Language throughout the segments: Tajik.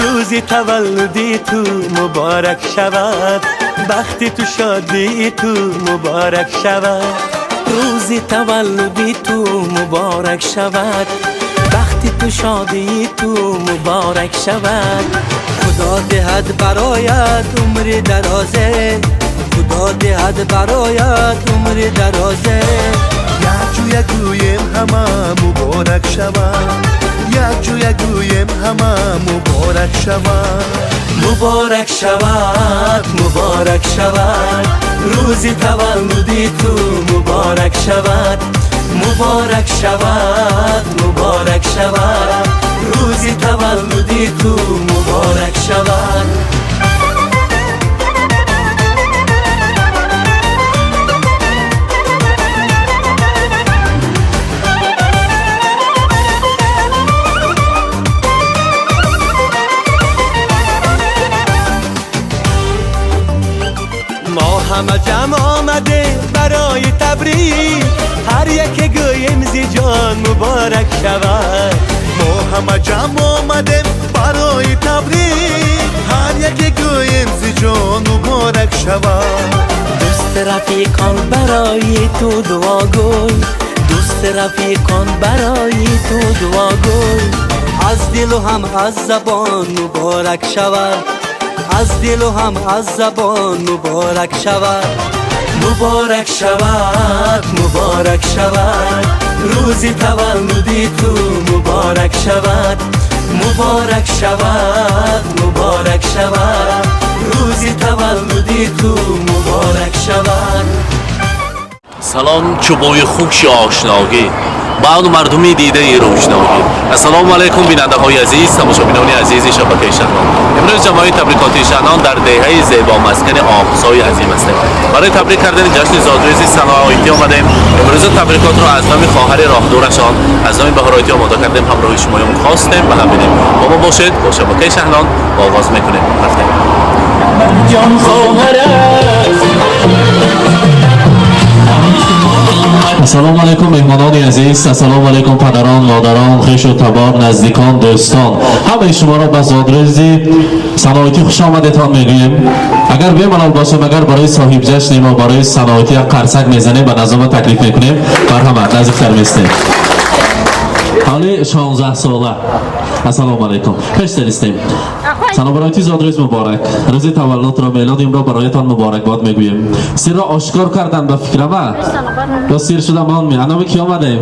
Рӯзи таваллуди ту муборак шавад, бахти ту, шодии ту муборак шавад. Рӯзи таваллуди ту муборак шавад, бахти ту, шодии ту муборак шавад. Худо диҳад бароят умри дарозе, Худо диҳад бароят умри дарозе. Якҷоя гӯем ҳама, муборак шавад. Якҷоя гӯем ҳама, муборак шавад. Муборак шавад, муборак шавад, рӯзи таваллуди ту муборак шавад. Муборак шавад, муборак шавад, рӯзи таваллуди ту муборак шавад. Мо ҳама ҷамъ омадем барои табрик, ҳар яке гӯем зи ҷон муборак шавад. Мо ҳама ҷамъ омадем барои табрик, ҳар яке гӯем зи ҷон муборак шавад. Дӯст, рафиқон барои ту дуогӯй, дӯст, рафиқон барои ту дуогӯй. Аз дилу ҳам аз забон муборак шавад, аз дилу ҳам аз забон муборак шавад. Муборак шавад, муборак шавад, рӯзи таваллуди ту муборак шавад. Муборак шавад, муборак шавад, рӯзи таваллуди ту муборак шавад. Салом, чу бӯи хуши ошногӣ ба он мардуми дидаи рӯшногӣ. Ассалому алайкум, бинандаҳои азиз, тамошобинони азизи шабакаи Шаҳнон. Имрӯз ҷамоаи табрикотии Шаҳнон дар деҳаи зебомаскани Оқсои азим ҳастем. Барои табрик кардани ҷашни зодрӯзи Саноитӣ омадем. Имрӯза табрикотро аз номи хоҳари роҳдурашон, аз номи Баҳороитӣ омода кардем, ҳамроҳи шумоён хостем ба ҳам бинем. Бо мо бошед, бо шабакаи Шаҳнон оғоз мекунем. Рафтем. Ҷон хоҳар аст. Ассалому алайкум, меҳмонони азиз, ассалому алайкум, падарон, модарон, хешу табор, наздикон, дӯстон. Ҳамаи шуморо ба зодрӯзи Саноитӣ хуш омадетон мегӯем. Агар бемалол бошем, агар барои соҳибҷашни мо, барои Саноитӣ як қарсак мезанем, ба назома таклиф мекунем. Марҳамат, наздиктар местем. Ҳоли 16 сола. Ассалому алайкум. Пештар истем. Санобароити, зодрӯз муборак. Рӯзи таваллудро, мелод имро бароятон муборакбод мегӯем. Сирро ошкор кардан ба фикрама? Ё сир шуда мон ми? Аноми ки омадем?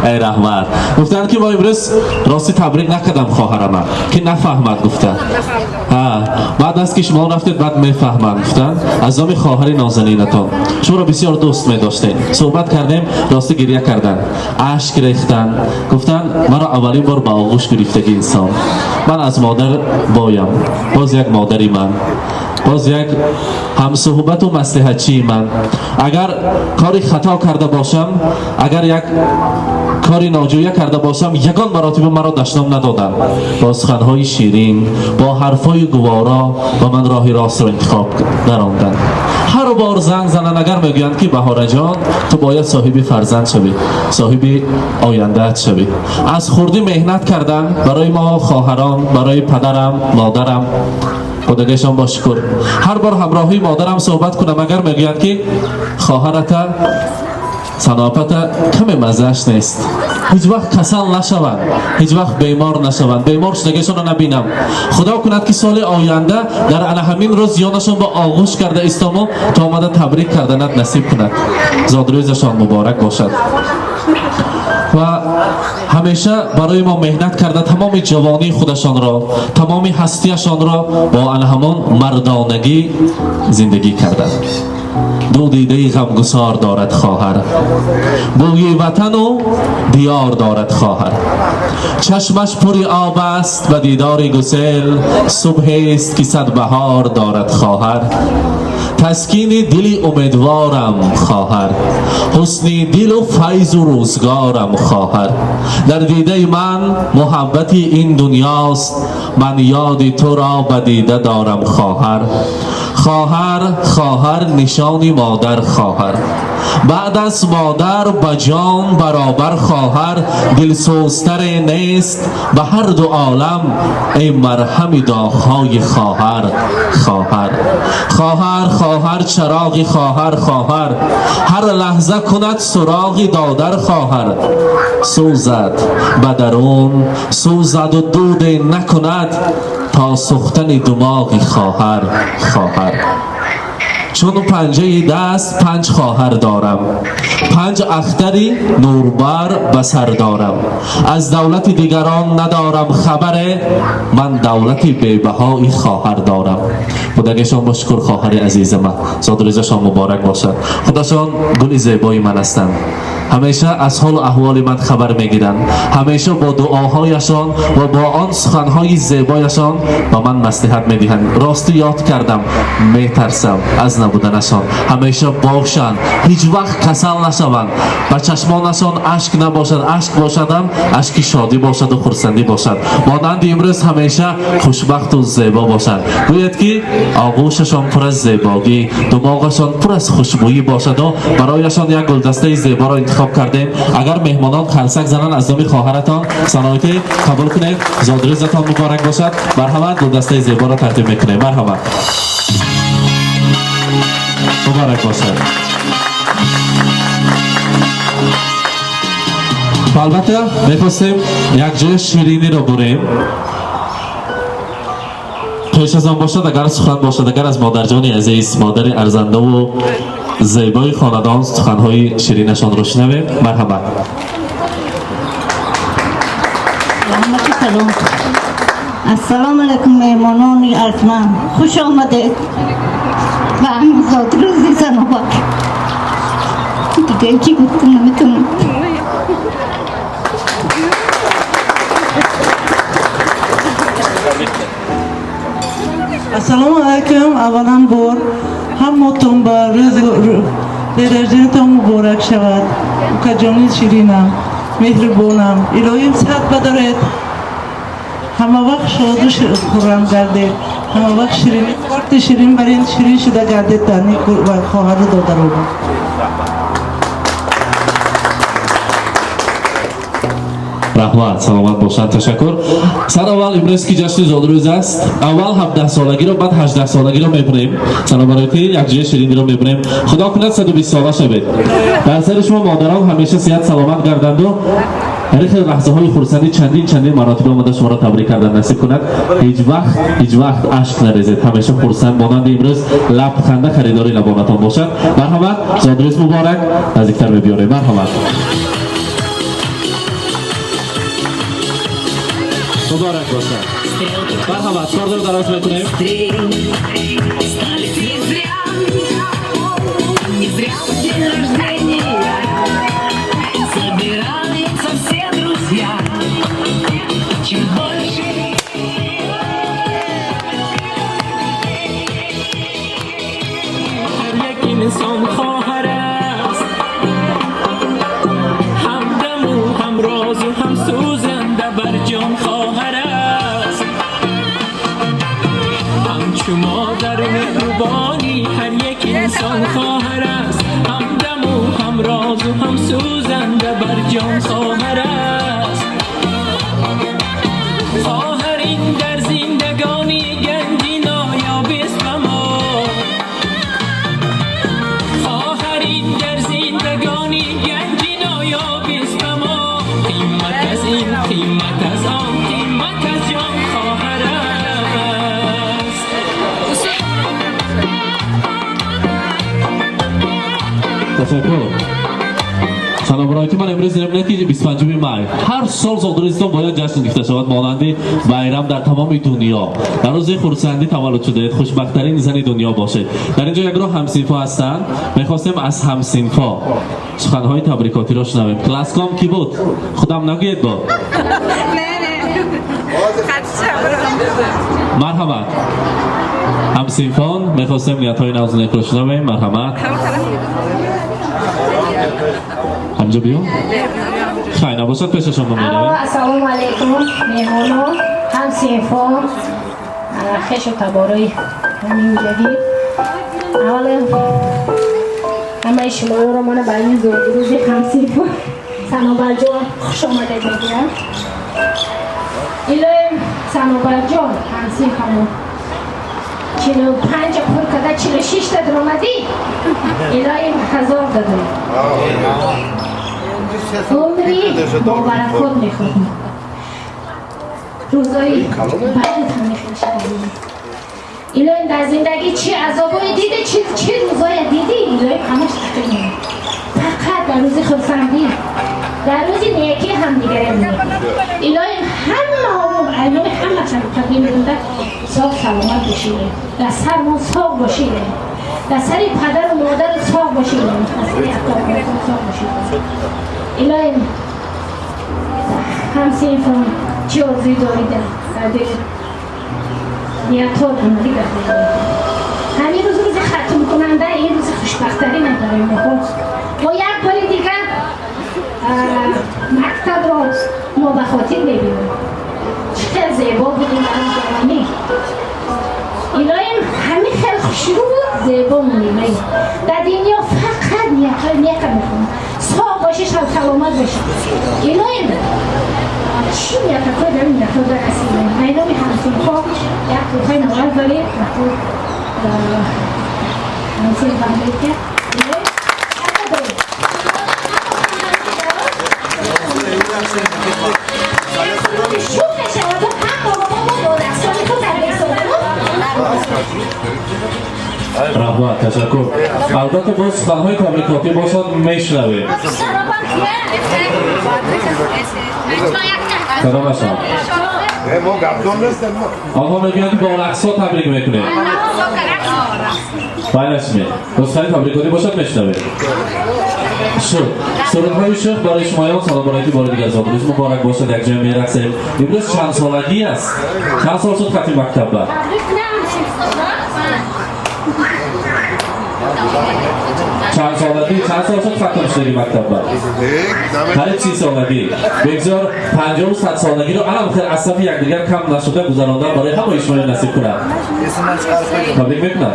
Эй, раҳмат. Гуфтанд, ки мо имрӯз рости табрик накардам хоҳарама, ки нафаҳмад гуфта. Ҳа, баъд аз ки шумо рафтед, баъд мефаҳманд гуфтанд. Аз номи хоҳари нозанинатон. Шуморо бисёр дӯст медоштем. Суҳбат кардем, рости гиря карданд. Ашк рехтанд. Гуфтанд, маро аввалин бор ба оғӯш гирифтаги инсон. Ман аз модар боям. Боз як модари ман. Боз як ҳамсуҳбату маслиҳатчии ман. Агар кори хато карда бошам, агар як кори ноҷӯя карда бошам, ягон маротиба маро дашном надоданд. Бо суханҳои ширин, бо ҳарфҳои гуворо ба ман роҳи ростро интихоб даронданд. Ҳар бор занг зананд, агар мегӯянд, ки Баҳораҷон, ту бояд соҳиби фарзанд шавӣ, соҳиби ояндаат шавӣ. Аз хурдӣ меҳнат карданд барои мо хоҳарон, барои падарам, модарам. Худогашон бо шукр. Ҳар бор ҳамроҳии модарам суҳбат кунам, агар мегӯянд, ки хоҳарата Санопата каме маззааш нест. Ҳеҷ вақт касал нашаванд, ҳеҷ вақт бемор нашаванд, бемор шудагишонро набинам. Худо кунад, ки соли оянда дар ана ҳамин рӯз ёнашон ба оғӯш карда истому то омада табрик карданат насиб кунад. Зодрӯзашон муборак бошад. Ва ҳамеша барои мо меҳнат карда, тамоми ҷавонии худашонро, тамоми ҳастияшонро бо ана ҳамон мардонагӣ зиндагӣ карданд. Ду дидаи ғамгусор дорад хоҳар, бӯи ватану диёр дорад хоҳар. Чашмаш пури об аст ба дидори гусел, субҳест, ки сад баҳор дорад хоҳар. Таскини дили умедворам хоҳар, ҳусни дилу файзу рӯзгорам хоҳар. Дар дидаи ман муҳаббати ин дунёст, ман ёди туро ба дида дорам хоҳар. Хоҳар, хоҳар, нишони модар хоҳар, баъд аз модар ба ҷон баробар хоҳар. Дилсӯзтаре نیست به هر دو عالم ای مرهم داغ‌های خواهر خواهر خواهر خواهر چراغی خواهر خواهر هر لحظه کند سراغی دادر خواهر سوزد به درون سوزد و دود نکند تا سوختن دماغی خواهر خواهر چون پنجه دست پنج خواهر دارم پنج اختری نوربر به سر دارم از دولت دیگران ندارم خبر من دولت بی‌بهای خواهر دارم. خداگشان با شکر خواهر عزیز من زادروزشان مبارک باشد. خداشان گل زیبای من هستند. همیشه از حال و احوال من خبر میگیرند. همیشه با دعاهایشان و با آن سخنهای زیبایشان به من مصلحت میدهند. راستی یاد کردم میترسم از نبودنشان. همیشه باشند، هیچ وقت کسل نشوند، به چشمانشان اشک نباشد، اشک باشدم اشک شادی باشد و خرسندی باشد. مانند امروز همیشه خوشبخت و زیبا باشند. گوید که آغوششان پر از زیبایی، دماغشان پر از خوشبویی باشد و برایشان یک گلدسته زیبا را انتخاب کردیم. اگر مهمانان خرسک زنان از نام خواهرتان سنایتی قبول کنید. زادروزتان مبارک باشد. مرحمت گلدسته زیبا را تقدیم میکنیم. مرحمت مبارک باشد. البته میخواستیم یک جای شیرینی را بریم. پیش از آن باشد اگر سخن باشد، اگر از مادرجان عزیز، مادر ارزنده و زیبای خاندان سخنهای شیرینشان را شنویم. مرحبا. السلام علیکم مهمانان ارجمند، خوش آمدید به همین زادروز سنوبر. دیگه چی گفتم نمیتونم. السلام علیکم. اولا بار همتون با روز رجنتان مبارک شود. اوکا شیرینم، مهربونم، الهیم صحت بدارد، همه وقت شاد و خرم گردید، همه وقت شیرین کارت شیرین برین شیرین شده گردید دانی و خواهر و دادر. رحمت، سلامت باشد. تشکر. سر اول امروز که جشن زادروز است، اول 17 سالگی رو بعد 18 سالگی رو میبریم. سلام علیکم. یک جای شیرینی رو میبریم. خدا کند 120 ساله شوید. در سر شما مادران همیشه صحت سلامت گردند و در خیلی لحظه های خرسندی چندین چندین مراتب آمده شما را تبریک کردن نصیب کند. هیچ وقت اشک نریزید، همیشه خرسند مانند امروز لبخنده خریداری لبانتان باشد. مرحبا، زادروز مبارک. نزدیکتر ببیاریم. مرحبا. مبارک باشد. مرحبا. کار رو دراز میکنیم. انسان خواهر است، همدم و هم راز و هم سوزنده بر جان خواهر است. همچو مادر مهربانی هر یک انسان خواهر است، همدم و هم راز و هم سوزنده بر جان خواهر است. خواهر این در زندگانی گنجی نایاب است و ما، قیمت از این قیمت از آن قیمت از جان خواهر است. تشکر. سلام علیکم. من امروز دیدم که 25 مای هر سال زادروزتان باید جشن گرفته شود مانند بایرام در تمام دنیا. در روز خرسندی تولد شده، خوشبخت‌ترین زن دنیا باشید. در اینجا یک گروه هم‌صنفا هستند. می‌خواستیم از هم‌صنفا سخن‌های تبریکاتی را شنویم. کلاسکام کی بود؟ خودم نگویید با. مرحبا. هم‌صنفان می‌خواستیم نیت‌های ناز نیک را شنویم. مرحبا. همجا بیو؟ خیلی نباشد پیش شما می‌رویم. السلام علیکم مهمانان، هم‌صنفان، خویش و تبارای همینجایی. اول همه شما رو من برای زادروز هم‌صنفان سنوبر جان خوش آمدید میگم. Илоҳим Санобарҷон ҳамсинфамон 45 пур карда 46 та даромадӣ, илоҳим 1000 дадой. Умри бобаракот мехоҳем. Рӯзои баъд ҳам мехешавем. Илоҳим дар зиндагӣ чӣ азобое диде, чӣ рӯзое дидӣ, илоҳим ҳамаш тақир фақат дар рӯзи хурсандӣ, дар рӯзи некӣ ҳамдигаре бинем. Илоҳим ҳамаҳомо айноми ҳама табрик мекунда, соғ саломат бошед, дар сармон соғ бошед, дар сари падару модару соғ бошед, дар сари акоатон соғ бошед. Илоҳим ҳамсинфон чӣ орзуи дорӣ дар дил ниятҳо амалӣ гардида. Ҳамин рӯз рӯзи хатмкунанда, ин рӯзи хушбахтарин барои моҳо. Бо як бори дигар мактабро мо ба хотир мебинем. Чӣ хел зебо будем дар ҷавонӣ. Илоҳим ҳамин хел хушрӯ зебо монем. Дар дунё фақат ниятҳои нека мехоҳем. Соғ бошӣ, саломат бошӣ. Илоҳим чӣ ниятҳои дар ниятҳо дарасидем. Айноми ҳамсинфҳо як тӯҳфаи наврас дорем. Ҳамсинф ҳамдига. Шух мешавад ҳама бо дастони худ Раҳмат, ташаккур. Албатта боз суханҳои табрикотӣ бошад мешунавем. Кадомашон? Онҳо мегӯянд бо рақсҳо табрик мекунем. Байнашме. Сухани табрикотӣ бошад мешунавем. Шуд. Сурудҳои шух барои шумоён салом барои бори дигар зодрӯз муборак бошад, якҷоя мерақсем. Имрӯз чанд солагӣ аст? Чанд сол шуд хатми мактабба? Чанд солагӣ, чанд сол шуд хатм шудагӣ мактабба? Қариб 30 солагӣ. Бегзор 50 100 солагиро алам хел аз сафи якдигар кам нашуда гузарондан барои ҳамаи шумоён насиб кунад. Табрик мекунад?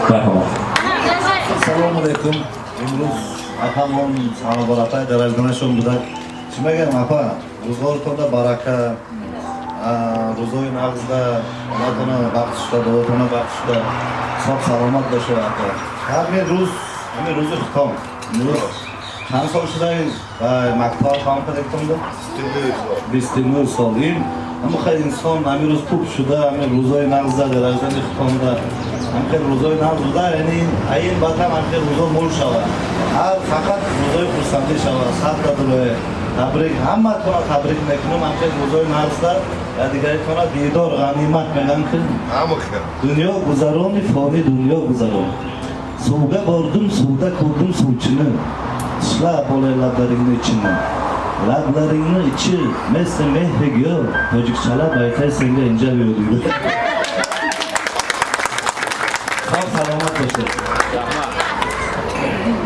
Марҳамат. Ассалому алайкум. Имрӯз апамон Санобар дараҷдонашон буда. Чӣ мегӯям, апа, рӯзгоротонда барака, рӯзои нағзда аллоҳтона бахт шуда, додотона бахт шуда, соғ саломат бошед, апа. Ҳамин рӯз, ҳамин рӯзи хитом. Имрӯз чанд сол шуда мактаб тамом кардагитонда? 29 сол. Ин ҳамин хел инсон ҳамин рӯз пуп шуда, ҳамин рӯзои нағзда дараҷдони хитомда ҳамин хел рӯзои нағз буда, яъне ин баъд ҳам ҳамин хел рӯзо мул шавад. Ҳар фақат рӯзои хурсандӣ шавад. Сад дадурое. Табрик, ҳаматона табрик мекунам, ҳамин хел рӯзои нағзда дигаретона дидор ғанимат мегӯям ки дунё гузарони фони дунё гузарон. Сувга бордум, сувда ko'rdim suvchini. Tishlab olay lablaringni ichini. Lablaringni ichi misli mehri giyo, tojikchalab aytay senga inja yo'l. Sog' salomat bo'ling.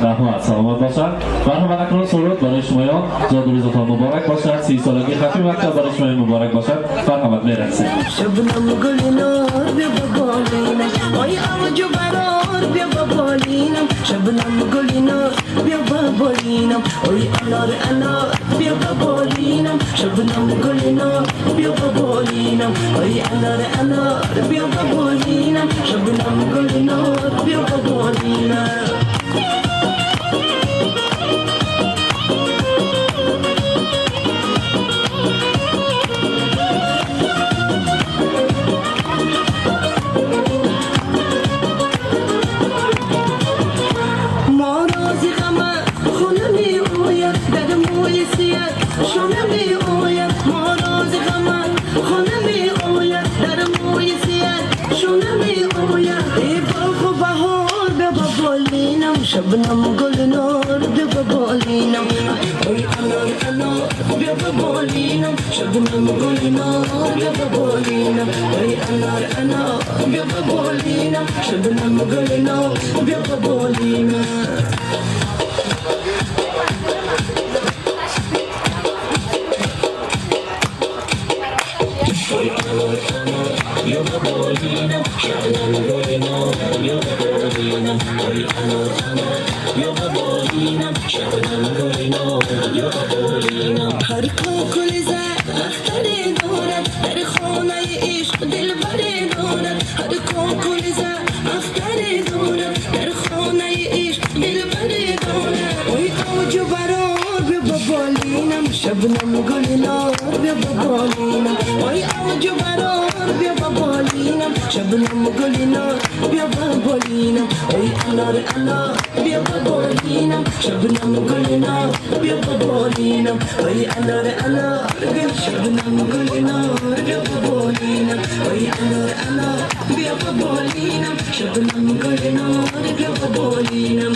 Раҳмат, саломат бошад. Марҳамат, акнун суруд барои шумоён. Зодрӯзатон муборак бошад, 30 солагии хатми мактаб барои шумоён муборак бошад. Марҳамат, мерақсем. Шабнам гулнор бیا ба болинам, ой авҷу барор бیا ба болинам. Шабнам гулнор бیا ба болинам, ой анор анор бیا ба болинам. Шабнам гулнор бیا ба болинам, ой анор анор бیا ба болинам. Шабнам гулнор бیا ба болинам. Шабнам гулнор бیا ба болинам, ой анор анор бیا ба болинам. Шабнам гулнор бیا ба болинам, ой анор анор бیا ба болинам. Шабнам гулнор бیا ба болинам. Ой анор анор бیا ба болинам, шабнам гулнор бیا ба болинам. Ой анор анор бیا ба болинам, шабнам гулнор бیا ба болинам. Ҳар кокули зар ахтаре дорад дар بالینم آی اوج و برار بیا با بالینم شبنم گلینار بیا با بالینم آی انار انار بیا با بالینم شبنم گلینار بیا با بالینم آی انار انار بیا شبنم گلینار بیا با بالینم آی انار انار بیا با بالینم شبنم گلینار بیا با بالینم.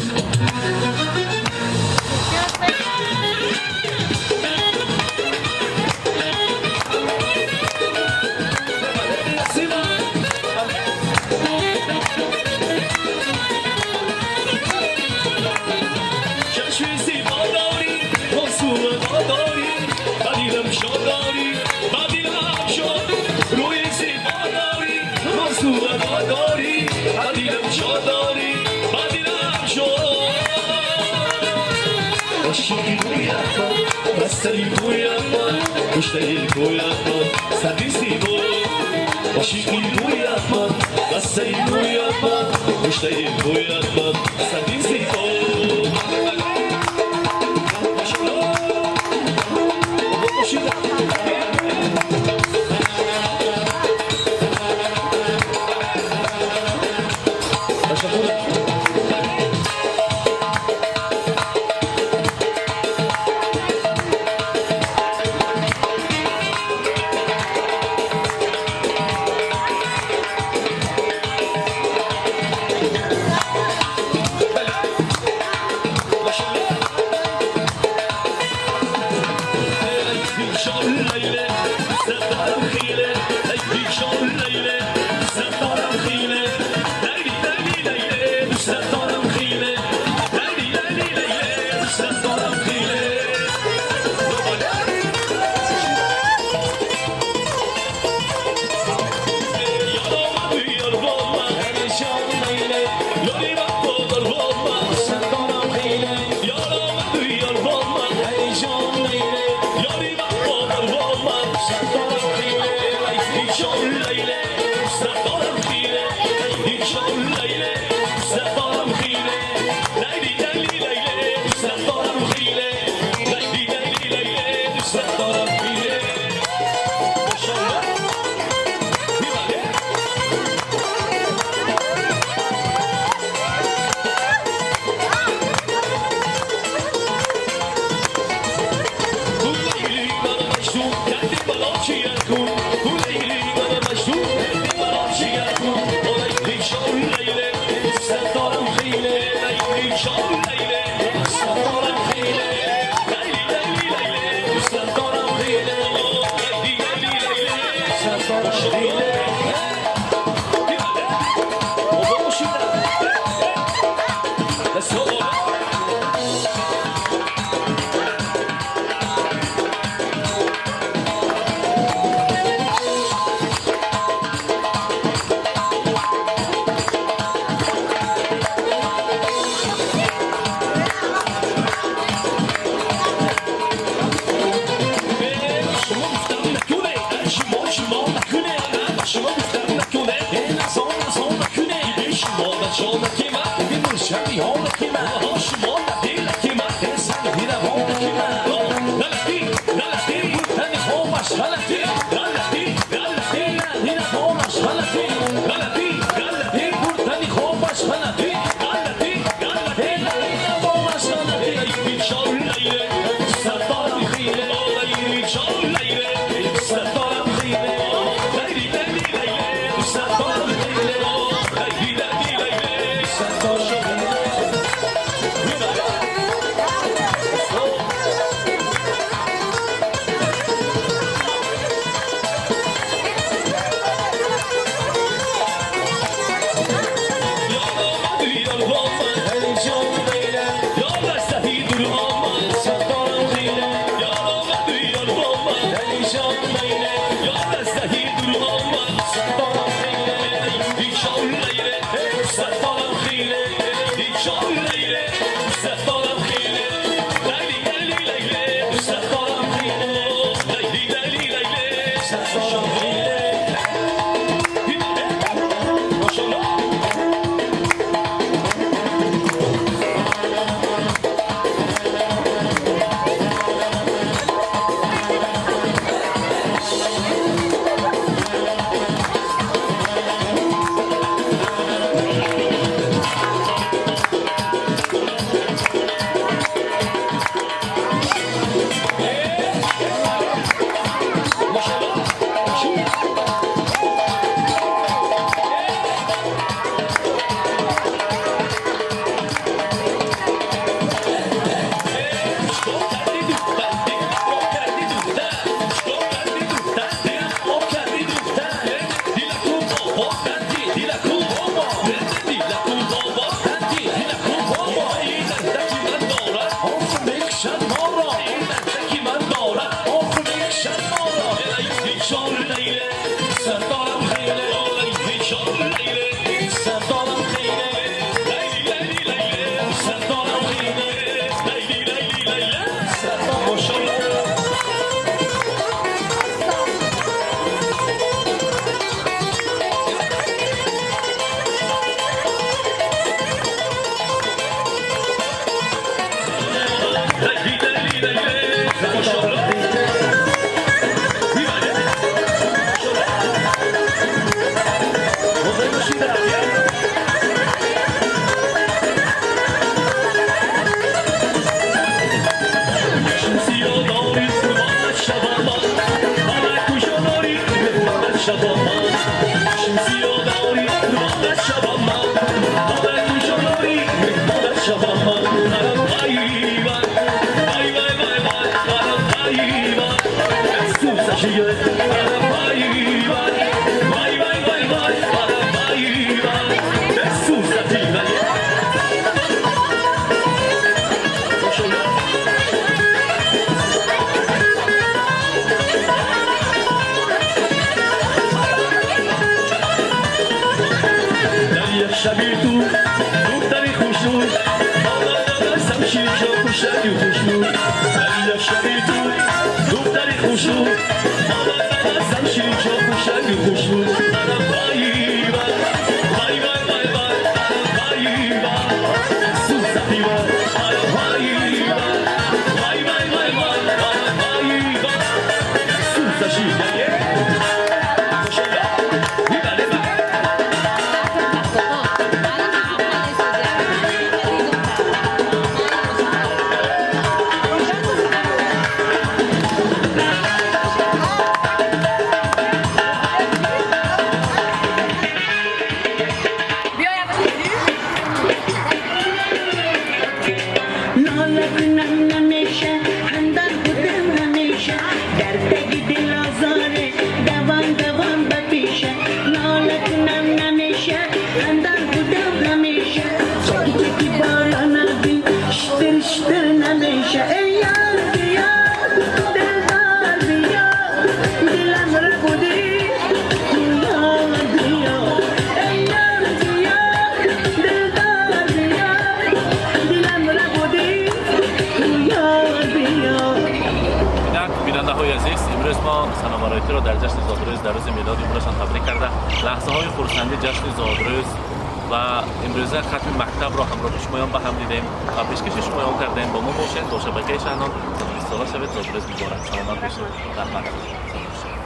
شبم من شمسی داری روانت شبم من آب کوچه داری مهمانت شبم من وای وای وای وای وای وای وای سوزشیه وای وای وای وای وای وای وای وای سوزشیه. شبی تو دختری خوشو آمدم شیشه خوشکی خوشو شبی تو دختری خوشو آمدم شیشه خوشکی خوشو وای وای وای وای وای وای وای سوزتی وای وای وای وای وای وای وای وای سوزشی. سنابارایتی را در جشن زادروز در روز میلاد امروزشان تبریک کرده لحظه های خرسندی جشن زادروز و امروزه ختم مکتب را همراه شمایان به هم دیدیم و پیشکش شمایان کردیم. با ما باشید با شبکه شهنان. 20 ساله شوید. زادروز مبارک. سلامت باشید. رحمت.